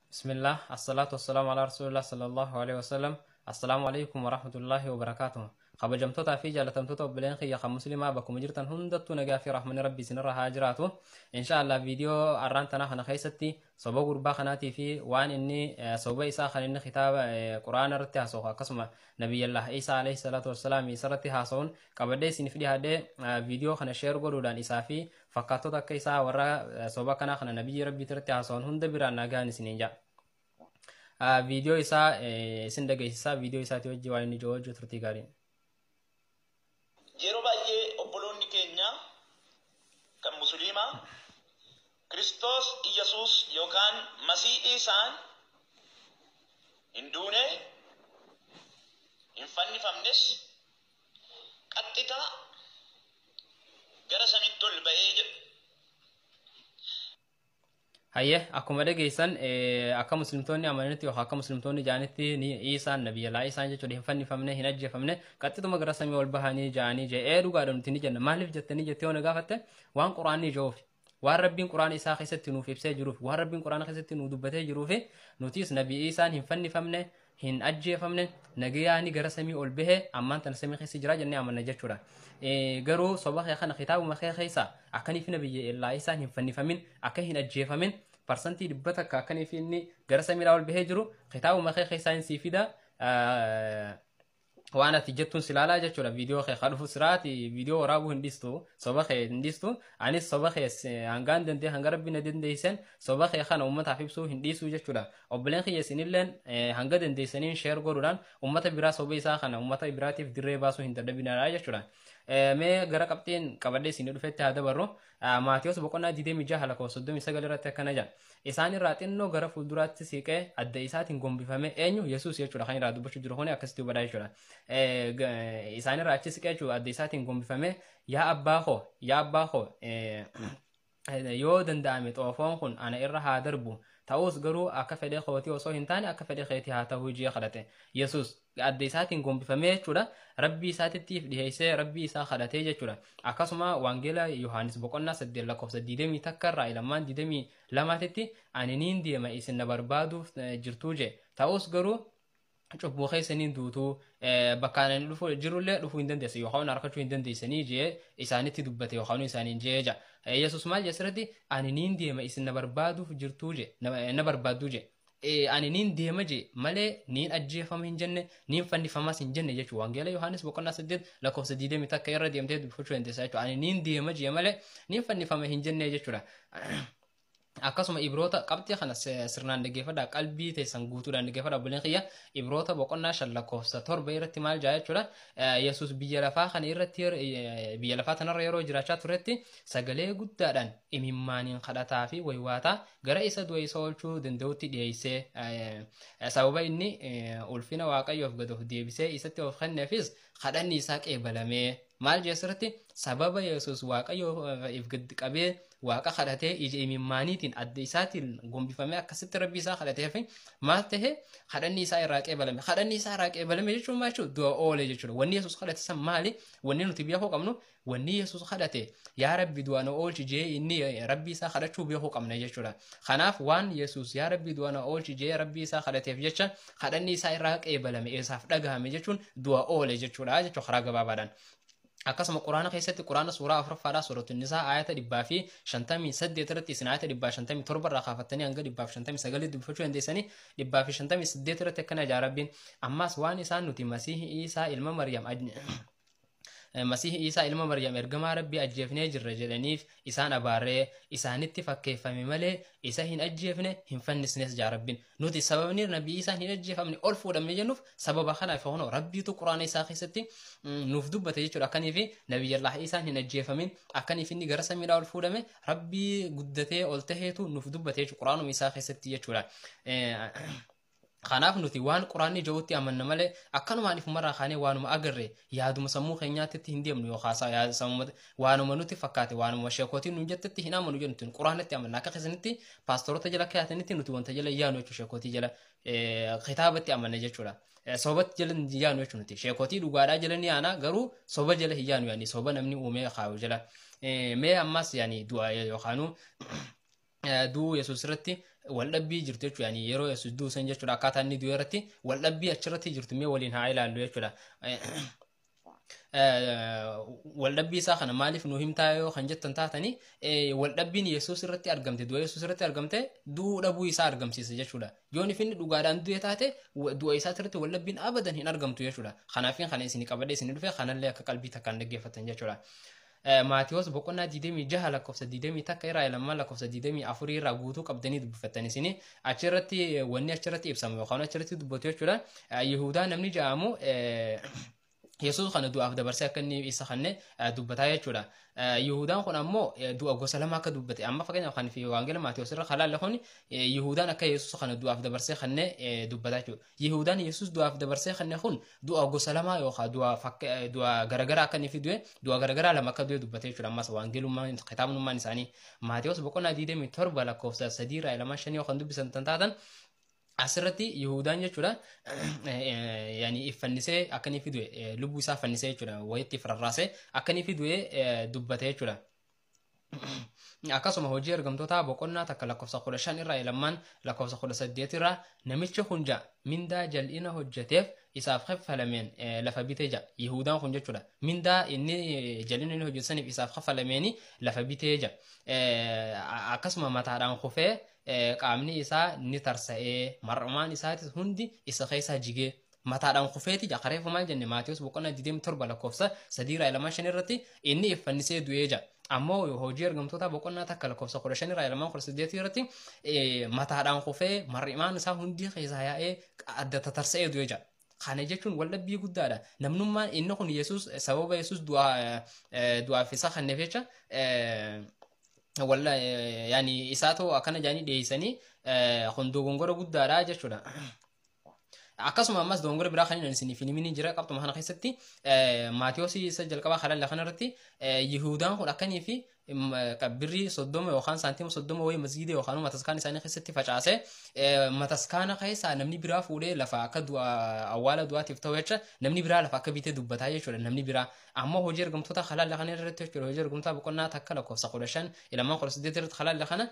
Bismillah, assalatu wassalamu ala rasulillah sallallahu alaihi wasallam. Assalaamu alaikum warahmatullahi wabarakatuh. Kabajamtootaa fi jaalatamtoota obboleen kiyya kan muslimaa bakkuma jirtan hundattuu nagaa fi rahmanni rabbi isinirra haa jiraatu. Insha Allah viidiyoo arraan tanaa kana keessatti soba gurbaa kanaatii fi waan inni soba isaa kan inni kitaaba quraana irratti haasa'u akkasuma nabiyyallah Isaa alayhi salaatu wassalaam isarratti haasa'uun qabadhee isiniif dhiyaadhee, viidiyoo kana share godhuudhaan isaa fi fakkaattota akka isaa warra soba kanaa kana nabiyyi rabbii irratti haasa'uun hunda biraan nagaan isiniin ja'a. Viidiyoo isaa isin dhageessisaa, viidiyoo isaatii wajji waan inni jiru wajji turtii gaarii. Yeroo baay'ee obboloonni keenya kan musliimaa Kiristoos Iyyasuus yookaan Masii isaan hin duune, hin fannifamnes, qaxxitaa gara samiitti ol ba'ee jedhu. Hayyee, akkuma dhageessan, akka muslimtoonni amananitti yookaan akka muslimtoonni jaanitti Isaan, nabiyyalaa Isaan jechuudha, hin fannifamne, hin ajjeefamne, qaxxituma gara samii ol bahanii jaanii jee. Dhugaadha, nuti ni jenna. Maaliif jettanii jettee yoo na gaafatte, waan quraanni jiruuf, waan rabbiin quraana isaa keessatti nuuf ibsee jiruuf, waan rabbiin quraana keessatti nuuf dubbatee jiruuf, nutis nabii Isaan hin fannifamne, hin ajjeefamne, nagayaani gara samii ol bahe, ammaan tana samii keessa jira jennee amanna jechuudha. Garuu soba kee kana kitaabuma kee keessa akkaniif nabiyyi Isaan hin fannifamin, akka hin ajjeefamin, 100% akkaniif inni gara samiidhaa ol bahee jiru kitaabuma kee keessaa hin sii fida. Waan ati jettuun si ilaalaa jechuudha. Viidiyoo kee dhufu siraati viidiyoo waraabuu hin dhiistu, soba kee hin dhiistu. Anis soba kee hangaan dandee, hanga rabbi na dandeeysen, soba kee kana uummataaf ibsuu hin dhiisu jechuudha. Obboleen kiyya, isinilleen hanga dandeessaniin share godhuudhaan uummata biraa soba isaa kana uummata biraatiif dirree baasuu hin dadhabinaadha jechuudha. Mee gara qabxiin qabadhee isinii dhufetti haa dabarru. Maatiyos boqonnaa 26 lakkoofsa 39 irratti akkana jedha. Isaan irraa xinnoo gara fuulduraatti siqee adda isaatiin gombifame. Eenyu? Yesuus jechuudha kan irraa dubbachuu jiru kuni, akkasitti hubadhaa jechuudha. Isaan irraa achi siqee jechuudha, adda isaatiin gombifame, "Yaa abbaa koo, yaa abbaa koo, yoo danda'ame xoofoon kun ana irra haa darbu, ta'us garuu akka fedhee kootii osoo hin taane akka fedhee keetii haa ta'uu" jee kadhate. Yesuus adda isaatiin gombifamee jechuudha, rabbii isaatittiif dhiheessee rabbii isaa kadhatee jechuudha. Akkasuma Wangeela Yohaanis boqonnaa 8 lakkoofsa 21 irraa ilamaan 22tti, "Ani niin deema, isin na barbaaduuf jirtuu" jee, "ta'us garuu cubbuu keessaniin duutuu, bakka ani dhufu jirullee dhufuu hin dandeessan yookaan harkachuu hin dandeessanii" jee isaanitti dubbate yookaan isaaniin jee ja. Yesuus maal jee asirratti? "Ani niin deema, isin na barbaaduuf jirtuu" jee, na barbaadduu jee. "Ani niin deema" jee malee niin ajjeefama hin jenne, niin fannifamas hin jenne jechuudha. Wangeela Yohaannis boqonnaa 8 lakkoofsa 21 irra deemtee dubbifachuu dandeessa jechuudha. "Ani niin deema" jee malee niin fannifama hin jenne jechuudha. Akkasuma Ibroota, qabxii kana sirnaan dhaggeeffadhaa, qalbii teessan guutuudhaan dhaggeeffadhaa, obboleen kiyya. Ibroota boqonnaa 5 lakkoofsa 7 irratti maal jaa jechuudha? Yesuus biyya lafaa kana irratti, biyya lafaa tanarra yeroo jiraachaa turetti, sagalee guddaadhaan imimmaaniin kadhataa fi waywaataa gara isa du'a isa oolchuu danda'utti dhiyeessee, sababa inni ulfina Waaqayyoof gad of deebisee isatti of kenneefis kadhanni isaa qeebalamee. Maal jee asirratti? Sababa Yesuus Waaqayyoof gad qabee Waaqa kadhatee, ija imimmaaniitiin adda isaatiin gombifamee akkasitti rabbii isaa kadhatee fi maal ta'e? Kadhanni isaa irraa qeebalame. Kadhanni isaa irraa qeebalame jechuun maal jechuudha? Du'a oole jechuudha. Wanni Yesuus kadhate san maali? Wanni nuti beekuu qabnu, wanni Yesuus kadhate "Yaa Rabbi, du'a na oolchi" jee inni rabbii isaa kadhachuu beekuu qabna jechuudha. Kanaaf waan Yesuus "Yaa Rabbi, du'a na oolchi" jee rabbii isaa kadhateef jecha kadhanni isaa irraa qeebalame, isaaf dhagahame jechuun du'a oole jechuudha karaa gabaabaadhaan. Akkasuma quraana keessatti, quraana suuraa afuraffaadhaa, suuratu Nisaa, ayata 158 irratti, isin ayata 157 irraa kaafattanii hanga 159 dubbifachuu dandeessanii, 158 irratti akkana jaa Rabbiin: "Ammas waan isaan nuti Masiihii Isaa ilma Maryam, Masiihii Isaa ilma Maryam ergamaa Rabbii ajjeefnee jirra jedhaniif isaan abaarree. Isaanitti fakkeeffame malee isa hin ajjeefne, hin fannisnes" jaa Rabbiin. Nuti sababni nabii Isaan hin ajjeefamne, ol fuudhamne jennuuf sababa kanaaf. Hono Rabbiitu quraana isaa keessatti nuuf dubbate jechuudha. Akkaniif nabiyyallah Isaan hin ajjeefamin, akkaniif inni gara samiidhaa ol fuudhame, Rabbii guddatee ol taheetu nuuf dubbate jechuudha quraanuma isaa keessatti jechuudha. Kanaaf nuti waan quraanni jirutti amanna malee akkanumaan ifumarraa kaanee waanuma agarre yaaduma sammuu keenyaatti hin deemnu, yookaan waanuma nuti fakkaate, waanuma sheekotiin nu jettetti hin amanu jennu. Nuti quraanatti amanna. Akka keessanitti paastoroota jala kaa'atanitti nuti wanta jala yaanu jechuudha, sheekotii jala kitaabatti amanna jechuudha. Sobatti jala hin yaanu jechuudha. Nuti sheekotii dhugaadhaa jala ni yaana, garuu soba jala hin yaanu, yaani soba namni uumee kaayu jala. Mee ammas yaani du'a yookaanuu Du'uu Yesuus irratti waldhabbii jirtu jechuudha. Yani yeroo Yesuus du'u san jechuudha, akkaataa inni du'e irratti waldhabbii achirratti jirtu mee waliin haa ilaallu jechuudha. Waldhabbii isaa kana maaliif nu himtaa yoo kan jettan taatanii, waldhabbiin Yesuus irratti argamte, du'a Yesuus irratti argamte, du'uu dhabuu isaa argamsiisa jechuudha. Yoo inni dhugaadhaan du'e taate, du'a isaa irratti waldhabbiin abadan hin argamtu jechuudha. Kanaafin kana isin qabadhee isin dhufe, kanallee akka qalbii takkaan dhaggeeffatan jechuudha. Maatiyoos boqonnaa 26 lakkoofsa 21 irraa 2 lakkoofsa 24 irraa guutuu qabdanii dubbifattan isin achirratti wanni achirratti ibsamu yookaan achirratti dubbatu jechuudha. Yihudaa namni jedhamu Yesuus kana du'aaf dabarsee akka inni isa kanne dubbataa jechuudha. Yihudaan kun ammoo du'a gosa lama akka dubbate, amma fakkeenyaaf kan fi Wangeela Maatiyoos irra kalaalle kun, Yihudaan akka Yesuus kana du'aaf dabarsee kanne dubbataa jechuudha. Yihudaan Yesuus du'aaf dabarsee kanne kun du'a gosa lama yookaan du'a garagaraa akka inni fi du'e, du'a garagaraa lama akka du'e dubbate jechuudha. Ammas wangeelummaan kitaabnummaan isaanii Maatiyoos boqonnaa 27 lakkoofsa 3 irraa 2 5 yookaan dubbisan taatan, asirratti Yihudaan jechuudha yani iffannisee akka inni fi du'e, lubbuu isaa fannisee jechuudha, wayitti rarraasee akka inni fi du'e dubbate jechuudha. Akkasuma Hojii Ergamtootaa boqonnaa 1 lakkoofsa 15 irraa 2 lakkoofsa 18 irraa, namichi kun ja'a mindaa jal'ina hojjeteef isaaf kaffalameen lafa bitee ja'a. Yihudaan kun jechuudha, mindaa inni jal'ina inni hojjetaniif isaaf kaffalameeni lafa bitee ja'a. Akkasuma mataadhaan kufee qaamni isaa ni tarsa'ee, mar'umaan isaatis hundi isa keessaa jigee. Mataadhaan kufeeti ja'a. Kareefu maal jenne? Maatiyoos boqonnaa 27 lakkoofsa 3 irraa 2 5 irratti inni iffannisee du'ee ja'a. Ammoo Hojii Ergamtoota boqonnaa 1 lakkoofsa 15 irraa 2 18 irratti mataadhaan kufee mar'imaan isaa hundi keessaa yaa'ee adda tatarsa'ee du'ee ja'a. Kana jechuun waldhabbii guddaadha. Namnummaan inni kun Yesuus sababa Yesuus du'aaf isa kenneef jecha walla yaani isaatu akkana jedhanii dhiyeessanii, kun dogongora guddaadha jechuudha. Akkasuma ammas dogongora biraa kan inni isiniif hin himin jira qabxuma kana keessatti. Maatiyoosii isa jalqabaa kalalla kanarratti Yihudaan kun akkanii fi birrii 30 yookaan saantima 30 wayii masgiida yookaan mataskaana isaanii keessatti facaase, mataskaana keessaa namni biraa fuudhee lafa akka awwaala du'aatiif ta'u jecha namni biraa lafa akka bitee dubbataa jechuudha namni biraa. Ammoo Hojii Ergamtoota kalalla kana irratti jechuudha, Hojii Ergamtoota boqonnaa 1 lakkoofsa 15 2 18 irratti kalalla kana,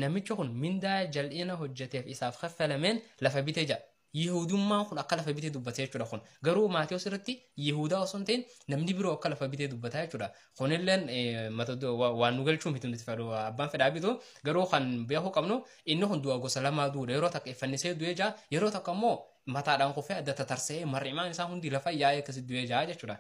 namichi kun mindaa jal'ina hojjeteef isaaf kaffalameen lafa bitee jedha. Yihudummaan kun akka lafa bitee dubbate jechuudha kun. Garuu Maatiyoos irratti Yihudaa osoo hin ta'in namni biroo akka lafa bitee dubbataa jechuudha. Kunilleen waan nu galchuu miti, nuti fedhu abbaan fedhaa bitu, garuu kan beekuu qabnu inni kun du'a gosa lamaa duudha. Yeroo takka iffannisee du'ee jaa, yeroo takka immoo mataadhaan kufee adda tatarsa'ee mar'imaan isaa hundi lafa yaa'ee akkasi du'ee jaa jechuudha.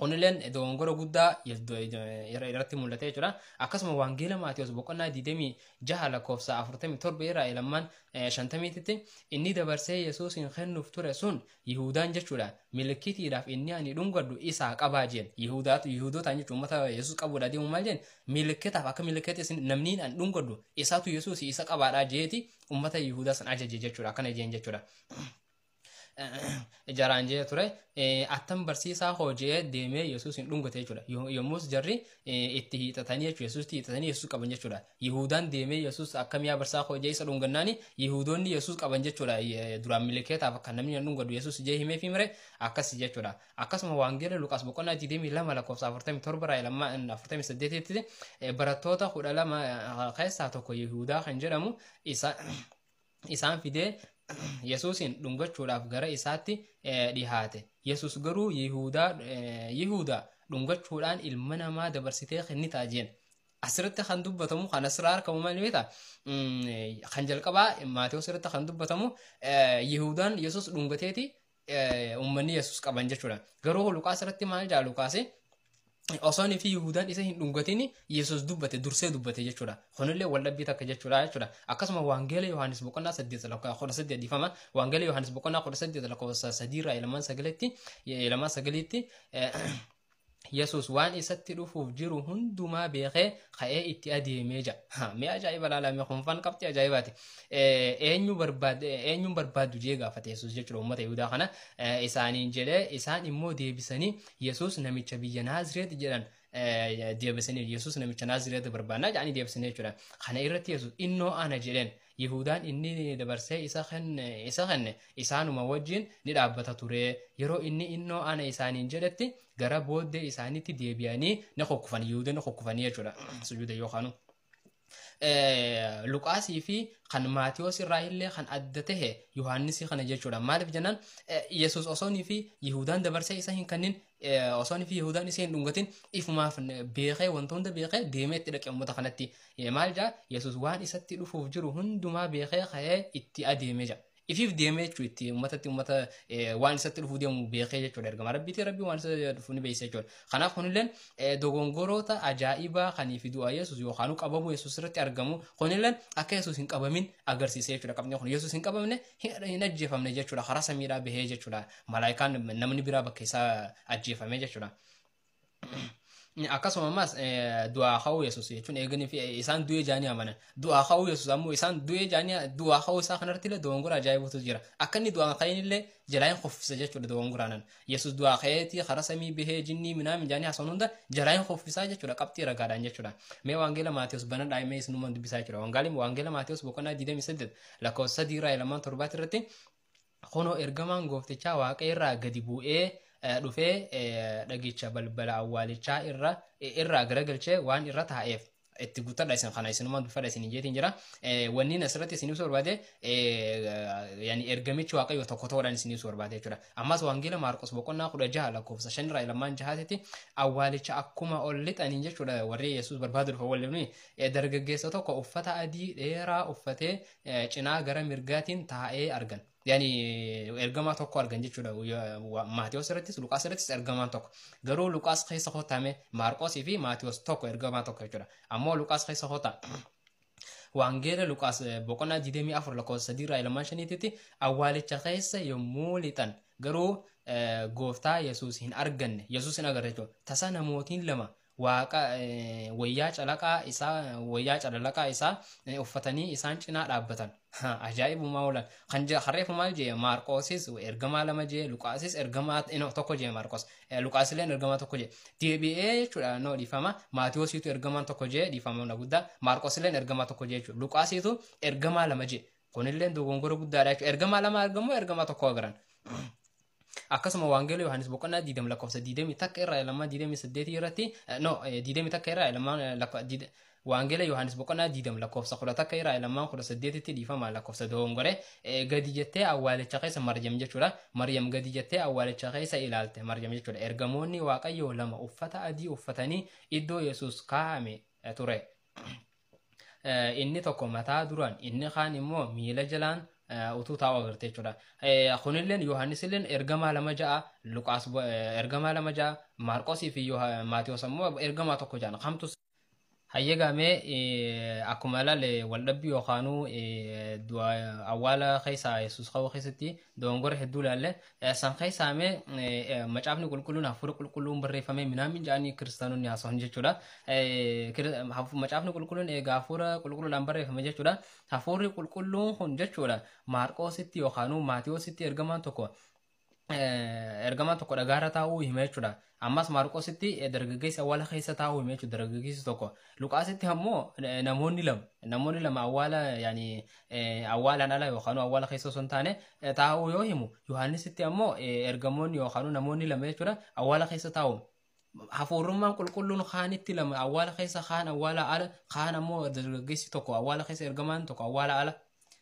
Kunilleen dogongora guddaa irratti mul'ate jechuudha. Akkasuma Wangeela Maatiyoos boqonnaa 26 lakkoofsa 47 irraa 2 50tti, inni dabarsee Yesuusin kennuuf ture sun Yihudaan jechuudha. Milikkitiidhaaf inni ani dhungadhu isaa qabaa jeen. Yihudaatu Yihudotaan jechuudha, uummata Yesuus qabuudha deemu maal jeen? Milikkitaaf akka milikkita isin namni ani dhungadhu isaatu Yesuus, isa qabaadhaa jeeti uummata Yihudaa san ajaje jechuudha. Akkana jeen jechuudha. Jaraan jee ture, attam barsiisaa koo jee deemee Yesuus hin dhungate jechuudha. Yommus jarri itti hiixatanii jechuudha. Yesuus hiixatanii Yesuus qaban jechuudha. Yihudaan deemee Yesuus akkam yaa barsaa koo jee isa dhungannaani Yihudoonni Yesuus qaban jechuudha. Duraan milikeetaaf akka namni hin dhungadu Yesuus jee himee fi mire akkas jechuudha. Akkasuma Wangeela Luqaas boqonnaa 22 lakkoofsa 47 irraa 2 48tti, barattoota 12 keessaa tokko Yihudaa kan jedhamu isa isaan fidee Yesuusin dhungachuudhaaf gara isaatti dhihaate. Yesuus garuu, "Yihudaa, dhungachuudhaan ilma namaa dabarsitee kennitaa?" jeen. Asirratti kan dubbatamu kan asirraa argamu maal beektaa? Kan jalqabaa Maatiyoos irratti kan dubbatamu Yihudaan Yesuus dhungateeti uummanni Yesuus qaban jechuudha. Garuu Luqaas irratti maal jaa Luqaas? Osoo fi Yihudaan isa hin dhungatin Yesuus dubbate, dursee dubbate jechuudha. Kunillee waldhabbii takka jechuudha. Akkasuma Wangeela Yohaannis boqonnaa 8 lakkoofsa 18 dhiifama. Wangeela Yohaannis boqonnaa 18 lakkoofsa 3 irraa 2 9tti 2 9tti, Yesuus waan isatti dhufuuf jiru hundumaa beekee ka'ee itti adeemee jira. Mee ajaa'iba laalame, kunfaan qabxii ajaa'ibaati. Eenyu barbaade, eenyuun barbaaddu jee gaafate Yesuus jechuudha uummata Yihudaa kana isaaniin jedhee. Isaan immoo deebisanii Yesuus namicha biyya Naazireet jedhan deebisanii, Yesuus namicha Naazireet barbaannaa jedhanii deebisanii jechuudha. Kana irratti Yesuus, "Innoo ana" jedheen. Yihudaan inni dabarsee isa kenne isaanuma wajjin ni dhaabbata ture. Yeroo inni "Innoo ana" isaaniin jedhetti gara booddee isaaniitti deebi'anii ni kukkufan. Yihudoonni kukkufanii jechuudha. Sujuuda yookaanu. Luqaasii fi kan Maatiyoos irraa illee kan adda tahe Yohaannisii kana jechuudha. Maaliif jennaan, Yesuus osoonii fi Yihudaan dabarsee isa hin kennin, osoonii fi Yihudaan isa hin dhungatin, ifumaaf beekee, wanta hunda beekee deemee itti dhaqe uummata kanatti. Maal jaa? Yesuus waan isatti dhufuuf jiru hundumaa beekee ka'ee itti adeemee jira. Ifiif deemee jechuudha itti uummatatti, uummata waan isatti dhufuu deemu beekee jechuudha. Ergama Rabbiitii, Rabbii waan isa dhufu ni beeksisa jechuudha. Kanaaf kunilleen dogongoroota ajaa'ibaa kanii fi du'a Yesuus yookaan qabamuu Yesuus irratti argamu, kunilleen akka Yesuus hin qabamin agarsiisa jechuudha. Qabni kun Yesuus hin qabamne, hin ajjeefamne jechuudha. Karaa samiidhaa bahee jechuudha. Malaayikaan namni biraa bakka isaa ajjeefame jechuudha. Akkasuma ammas du'aa ka'uu Yesuus jechuun eeganii fi isaan du'ee jaanii amanan. Du'aa ka'uu Yesuus ammoo, isaan du'ee jaanii, du'aa ka'uu isaa kanarratti illee dogongora ajaa'ibuutu jira. Akka inni du'aan ka'in illee jalaa hin kuffisa jechuudha dogongoraanan. Yesuus du'aa ka'eetii karaa samii bahee jinnii minaamin jaanii haasawwan hunda jalaa hin kuffisaa jechuudha qabxii ragaadhaan jechuudha. Mee Wangeela Maatiyus bana dhaa'imee isinumaan dubbisaa jechuudha. Wangeela Maatiyus boqonnaa 28 lakkoofsa 3 irraa 2 7 irratti, kunoo ergamaan gooftichaa waaqa irraa gadi bu'ee dhufee dhagicha balbala awwaalichaa irraa garagalchee waan irra taa'eef, itti guuttadha isin kana isinumaan dubbifadha isin jeetiin jira. Wanni asirratti isin ibsu barbaade, yani ergamichi Waaqayyo tokko ta'uudhaan isin ibsu barbaade jechuudha. Ammas Wangeela Maarqos boqonnaa 16 lakkoofsa 5 irraa 2 6tti, awwaalicha akkuma ol lixaniin jechuudha, warri Yesuus barbaadu dhufa waliin, dargaggeessa tokko uffata adii dheeraa uffatee cinaa gara mirgaatiin taa'ee argan. Yani ergamaa tokko argan jechuudha. Maatiyos irrattis Luqaas irrattis ergamaan tokko. Garuu Luqaas keessa kotame, Maarqosii fi Maatiyos tokko, ergamaa tokko jechuudha. Ammoo Luqaas keessa kota. Wangeela Luqaas boqonnaa 24 lakkoofsa 3 irraa 2 5tti, awwaalicha keessa yommuu lixan garuu gooftaa Yesuus hin arganne. Yesuus hin agarre jechuudha. Tasa namootiin lama waaqa wayyaa calaqaa isaa, wayyaa calalaqaa isaa uffatanii isaan cinaa dhaabbatan. Ajaa'ibumaa oolan. Kan harreefu maal jee? Maarqoosis ergamaa lama jee, Luqaasis ergamaa tokko jee Maarqos. Luqaasilleen ergamaa tokko jee. Deebi'ee jechuudha, no, dhiifama. Maatiyoosiitu ergamaan tokko jee, dhiifama na guddaa. Maarqoosilleen ergamaa tokko jee jechuudha. Luqaasiitu ergamaa lama jee. Kunilleen dogongora guddaadha jechuudha. Ergamaa lama argamu, ergamaa tokko agaran. Akkasuma Wangeela Yohaannis boqonnaa 20 lakkoofsa 21 irraa 2 28 irratti, no, 21 irraa lamaan, Wangeela Yohaannis boqonnaa 20 lakkoofsa 11 irraa 2 18tti, dhiifama lakkoofsa dogongore, gadi jettee awwaalicha keessa Maryam jechuudha. Maryam gadi jettee awwaalicha keessa ilaalte Maryam jechuudha. Ergamoonni Waaqayyoo lama uffata adii uffatanii iddoo Yesuus kaa'ame ture. Inni tokko mataa duraan, inni kaan immoo miila jalaan utuu taa'u agarte jechuudha. Kunilleen Yohaannisilleen ergamaa lama ja'a, Luqaas ergamaa lama ja'a, Maarqosii fi Maatiyos ammoo ergamaa tokko ja'an. Kamtu hayyagamee? Akkuma ilaale, waldhabbii yookaanuu awwaala keessaa Yesuus qabu keessatti dogongora hedduu ilaalle. San keessaa mee macaafni qulqulluun hafuura qulqulluun barreeffamee minaamin jedhanii kiristaanonni haasawan jechuudha. Macaafni qulqulluun egaa hafuura qulqulluudhaan barreeffame jechuudha. Hafuurri qulqulluun kun jechuudha, Maarqoositti yookaanuu Maatiyoositti ergamaan tokko dhagaarra taa'uu hima jechuudha. Ammas Maarqoositti dargaggeessi awwaala keessa taa'uu hima jechuudha, dargaggeessi tokko. Luqaasitti ammoo namoonni lama awwaala, yaani awwaalaan ala yookaan awwaala keessa osoo hin taane taa'uu yoo himu, Yohaannisitti ammoo ergamoonni yookaan namoonni lama jechuudha awwaala keessa taa'u. Hafuurummaan qulqulluun kaanitti lama awwaala keessa, kaan awwaala ala, kaan ammoo dargaggeessi tokko awwaala keessa, ergamaan tokko awwaala ala.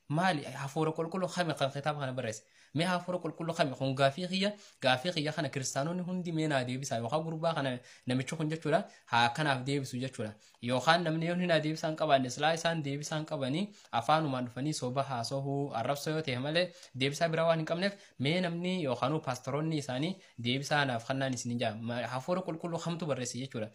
Maali hafuura qulqulluu kami kan kitaaba kana barreesse? Mee hafuura qulqulluu kami kun? Gaafii kiyya kana kiristaanonni hundi mee naa deebisa, yookaan gurbaa kana, namichi kun jechuudha, haa kanaaf deebisu jechuudha. Yookaan namni yoo naa deebisaan qabaanne, silaa isaan deebisaan qabanii afaanumaan dhufanii soba haasahuu, arrabsa yoo ta'e malee deebisaa biraa waan hin qabneef, mee namni yookaan paastoroonni isaanii deebisaa naaf kennaan isin jaa, hafuura qulqulluu kamtu barreesse jechuudha.